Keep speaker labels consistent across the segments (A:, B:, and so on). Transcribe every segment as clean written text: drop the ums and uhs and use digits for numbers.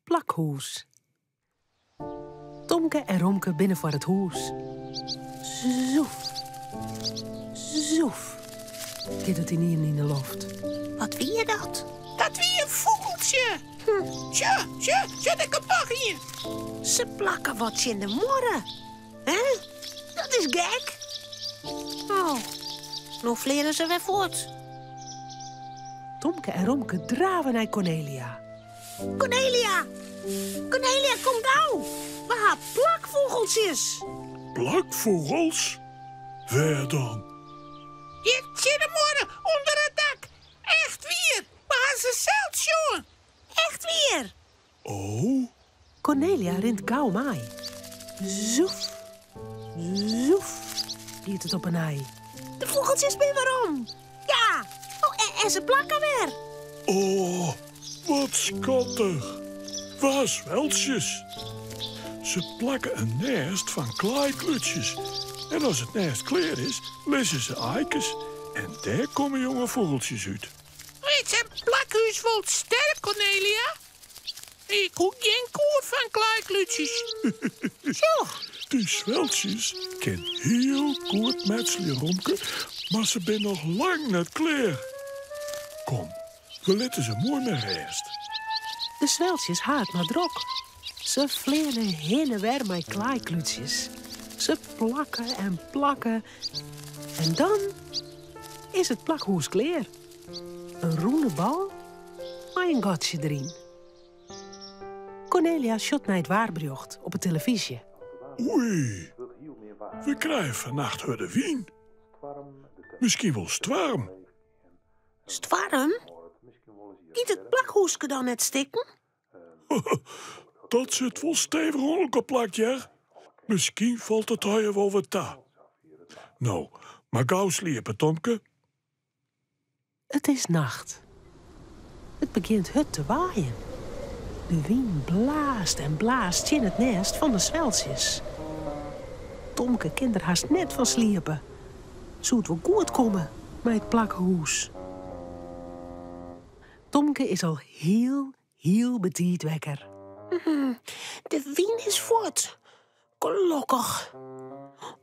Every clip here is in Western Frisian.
A: Plakhûs. Tomke en Romke binne foar it hûs. Zoef, zoef, giet it ynienen yn de loft.
B: Wat wie dat?
C: Dat wie in fûgeltsje. Sjoch, sjoch, sjoch, dêr komt noch ien.
B: Se plakke wat tsjin de muorre. Hè? Dat is gek. Oh, no fleane se wer fuort.
A: Tomke en Romke drave nei Kornelia.
B: Kornelia! Kornelia, kom gau! We ha plakfûgeltsjes!
D: Plakfûgels? Wêr dan?
C: Hjir tsjin de muorre, ûnder it dak. Echt wier, we ha se sels sjoen.
B: Echt wier!
D: Oh?
A: Kornelia rint gau mei. Zoef, zoef, giet it op 'e nij.
B: De fûgeltsjes binne werom! Ja! Oh, en se plakke wer!
D: Oh, wat skattich! Wa sweltsjes! Se plakke in nêst fan klaaiklútsjes. En as it nêst klear is, lizze se aaikes. En dêr komme jonge fûgeltsjes út.
C: Is sa'n plakhús wol sterk, Kornelia? Ik hie gjin koer fan klaaiklútsjes.
B: Sjoch!
D: Dy sweltsjes kin hiel goed metselje, Romke, mar se binne noch lang net klear. Kom, we litte se moai mei rêst.
A: De sweltsjes ha it mar drok. Se fleane hinne wer mei klaaiklútsjes. Se plakke en plakke en dan is it plakhûs klear. In rûne bal mei in gatsje deryn. Kornelia sjocht nei it waarberjocht op 'e telefyzje.
D: Oei, we krije fannacht hurde wyn. Miskien wol stoarm.
B: Stoarm? Giet it plakhûske dan net stikken?
D: Dat sit wol stevich oan elkoar plakt, hear. Miskien falt it allegear wol wat ta. No, mar gau sliepe, Tomke.
A: It is nacht. It begjint hurd te waaien. De wyn blaast en blaast tsjin it nêst fan de sweltsjes. Tomke kin der hast net fan sliepe. Soe it wol goed komme mei it plakhûs? Tomke is al hiel, hiel betiid wekker.
B: De wyn is fuort. Gelokkich.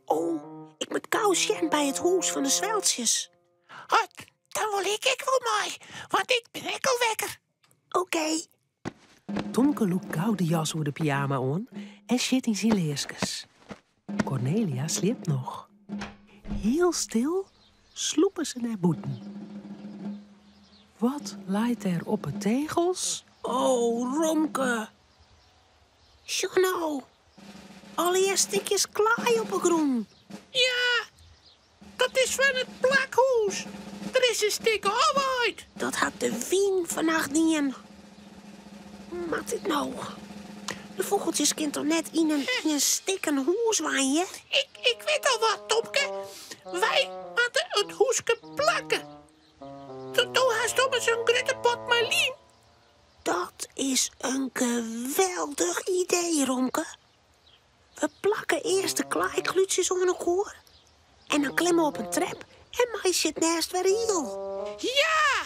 B: Oh, ik moat gau sjen by it hûs fan de sweltsjes.
C: Oh, dan wol ik ek wol mei, want ik bin ek al wekker.
B: Oké.
A: Tomke lûkt gau de jas oer de pyjama oan en sjit yn syn learskes. Kornelia sliept noch. Hiel stil slûpe se nei bûten. Wat leit dêr op 'e tegels?
B: Oh, Romke. Sjoch no. Allegear stikjes klaai op 'e grûn.
C: Ja, dat is fan it plakhûs. Der is in stik ôfwaaid.
B: Dat hat de wyn fannacht dien. Moat dit no? De fûgeltsjes kinne toch net yn in stikken hûs wenje?
C: Ik wit al wat, Tomke. Wy moatte it hûske plakke. Do hast ommers in grutte pot mei lym.
B: Dat is in geweldich idee, Romke. We plakke earst de klaaiklútsjes oan elkoar en dan klimme we op in trep en meitsje it nêst wer hiel.
C: Ja!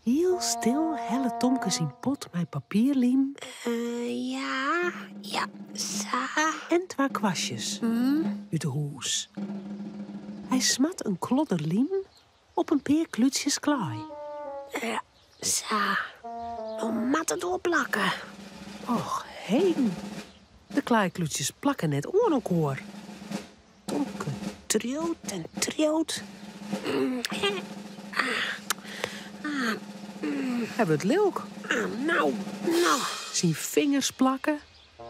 A: Hiel stil hellet Tomke syn pot mei papierlym.
B: Ja, ja, sa.
A: En twa kwastjes út 'e hûs. Hy smart in klodder lym op in pear klútsjes klaai.
B: Ja, sa. No moat it wol plakke.
A: Och, heden. De klaaiklútsjes plakke net oan elkoar.
B: Tomke triuwt en triuwt.
A: Hy wurdt lilk.
B: Ah, no, no.
A: Syn fingers plakke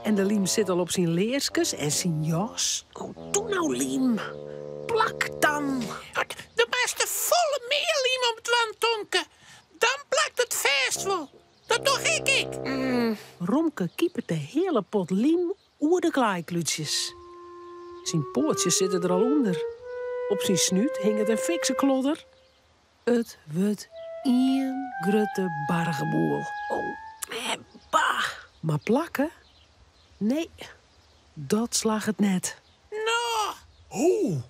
A: en de lym sit al op syn learskes en syn jas.
B: Oh, doe no lym. Plak dan.
C: Do moatst der folle mear lym op dwaan, Tomke. Dan plakt it fêst wol. Dat doch ik ek.
A: Romke kipet de hiele pot lym oer de klaaiklútsjes. Syn poatsjes sitte der al ûnder. Op syn snút hinget in fikse klodder. It wurdt ien grutte bargeboel.
B: Oh, bah.
A: Mar plakke? Nee, dat slagget net.
C: No!
D: Oh,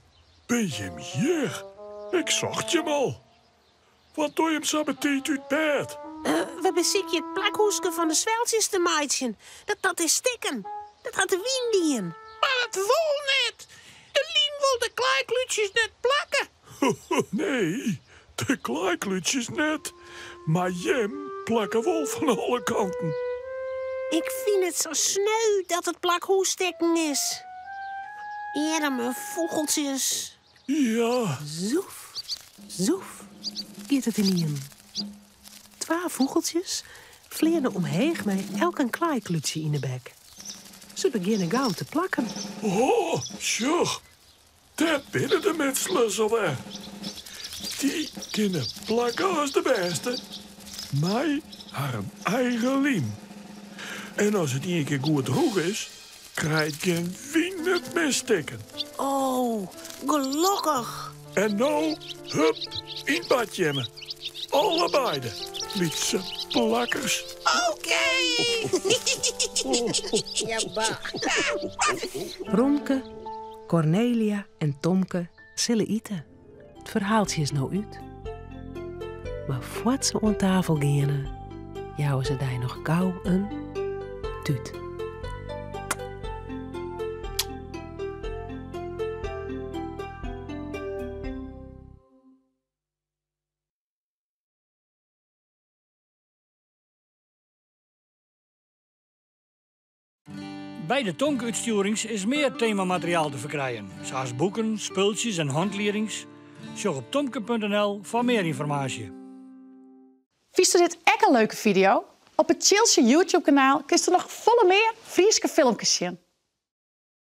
D: bin jim hjir? Ik socht jim al. Wat dogge jim sa betiid út bêd?
B: We besykje it plakhûske fan de sweltsjes te meitsjen. Dat dat is stikken. Dat hat de wyn dien.
C: Mar dat wol net. De lym wol de klaaiklútsjes net plakke.
D: Nee, de klaaiklútsjes net. Mar jim plakke wol fan alle kanten.
B: Ik fyn it sa sneu dat it plakhûs stikken is. Earme fûgeltsjes.
D: Ja.
A: Zoef, zoef, giet it ynienen. Twa fûgeltsjes fleane omheech mei elk in klaaiklútsje yn 'e bek. Se begjinne gau te plakken.
D: Oh, sjoch, dêr binne de mitselers alwer. Dy kinne plakke as de bêste, mei harren eigen lym. En as it ien kear goed drûch is, Krijt gjin wyn it mear stikken.
B: Oh, gelokkich!
D: En no, hup, yn bad jimme. Allebeide, lytse plakkers.
C: Okee!
B: Ja, bah.
A: Romke, Kornelia en Tomke sille ite. It ferhaaltsje is no út. Mar foar't se oan tafel geane, jouwe se dy noch gau in tút.
E: By de Tomke-útstjoerings is mear temamateriaal te ferkrijen, sa as boeken, spultsjes en hantliedings. Sjoch op tomke.nl foar mear ynformaasje.
F: Fynsto dit ek in leuke fideo? Op it Tsjiltsje YouTube-kanaal kinsto noch folle mear Fryske filmkes sjen.